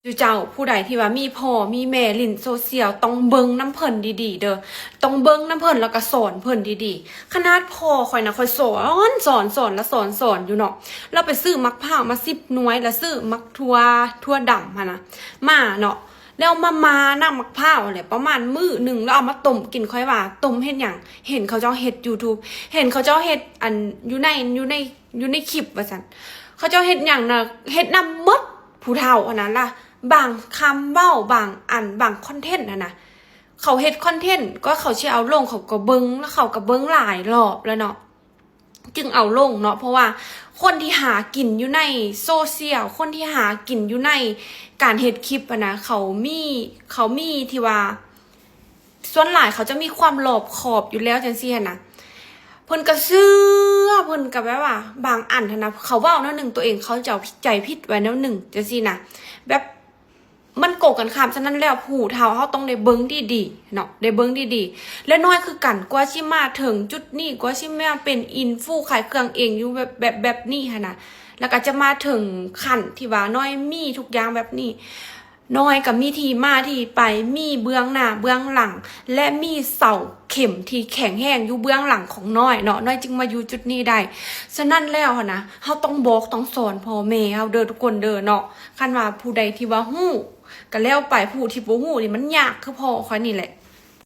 ເຈົ້າ ຜູ້ໃດທີ່ວ່າມີພໍ່ມີແມ່ຫຼິ້ນໂຊຊຽວ ຕ້ອງເບິ່ງນຳເພິ່ນດີໆເດີ ຕ້ອງເບິ່ງນຳເພິ່ນ ແລ້ວກໍສອນເພິ່ນດີໆ. ຂະໜາດພໍ່ຂ້ອຍນະ ຂ້ອຍສອນ ສອນ ສອນ ແລ້ວສອນ ສອນຢູ່ເນາະ. ລາວໄປຊື້ໝາກພ້າວມາສິບໜ່ວຍ ແລ້ວຊື້ໝາກຖົ່ວ ຖົ່ວດຳຫັ້ນນະ ມາເນາະ ແລ້ວມາ ມານ້ຳໝາກພ້າວແຫຼະ ປະມານມື້ໜຶ່ງ ແລ້ວເອົາມາຕົ້ມກິນ. ຂ້ອຍວ່າຕົ້ມເຮັດຫຍັງ? ເຫັນເຂົາເຈົ້າເຮັດ YouTube ເຫັນເຂົາເຈົ້າເຮັດ ອັນ ຢູ່ໃນ ຢູ່ໃນ ຢູ່ໃນຄລິບວ່າຊັ້ນ ເຂົາເຈົ້າເຮັດຫຍັງນະ ເຮັດນຳໝົດ ຜູ້ເຖົ້າຫັ້ນນະລະ ບາງຄຳເວົ້າ ບາງອັນ ບາງຄອນເທັນຫັ້ນນະ ເຂົາເຮັດຄອນເທັນ ກໍເຂົາຊິເອົາລົງ ເຂົາກໍເບິ່ງ ແລ້ວເຂົາກໍເບິ່ງຫຼາຍລອບແລ້ວເນາະ ຈຶ່ງເອົາລົງເນາະ. ເພາະວ່າຄົນທີ່ຫາກິນຢູ່ໃນໂຊຊຽວ ຄົນທີ່ຫາກິນຢູ່ໃນການເຮັດຄລິບຫັ້ນນະ ເຂົາມີ ເຂົາມີທີ່ວ່າ ສ່ວນຫຼາຍເຂົາຈະມີຄວາມລອບຄອບຢູ່ແລ້ວຈັ່ງຊີ້ຫັ້ນນະ ເພິ່ນກໍເຊື່ອ ເພິ່ນກໍແບບວ່າ ບາງອັນຫັ້ນນະ ເຂົາເວົ້າແນວໜຶ່ງ ຕົວເອງເຂົ້າໃຈຜິດໄວ້ແນວໜຶ່ງຈັ່ງຊີ້ນະ ແບບມັນກົງກັນຂ້າມ. ສະນັ້ນແລ້ວ ຜູ້ເຖົ້າເຮົາຕ້ອງໄດ້ເບິ່ງດີໆເນາະ ໄດ້ເບິ່ງດີໆ. ແລະ ນ້ອຍຄືກັນ ກວ່າຊິມາເຖິງຈຸດນີ້ ກວ່າຊິມາເປັນອິນຟູຂາຍເຄື່ອງເອງຢູ່ແບບ ແບບ ແບບນີ້ຫັ້ນນະ ແລ້ວກໍຈະມາເຖິງຂັ້ນທີ່ວ່ານ້ອຍມີທຸກຢ່າງແບບນີ້ ນ້ອຍກໍມີທີ່ມາທີ່ໄປ ມີເບື້ອງໜ້າເບື້ອງຫຼັງ ແລະ ມີເສົາເຂັມທີ່ແຂງແຮງຢູ່ເບື້ອງຫຼັງຂອງນ້ອຍເນາະ ນ້ອຍຈຶ່ງມາຢູ່ຈຸດນີ້ໄດ້. ສະນັ້ນແລ້ວຫັ້ນນະ ເຮົາຕ້ອງບອກຕ້ອງສອນພໍ່ແມ່ເຮົາເດີທຸກຄົນເດີເນາະ. ຄັນວ່າຜູ້ໃດທີ່ວ່າຮູ້ກໍແລ້ວໄປ ຜູ້ທີ່ບໍ່ຮູ້ນີ້ມັນຍາກຄືພໍ່ຂ້ອຍນີ້ແຫຼະ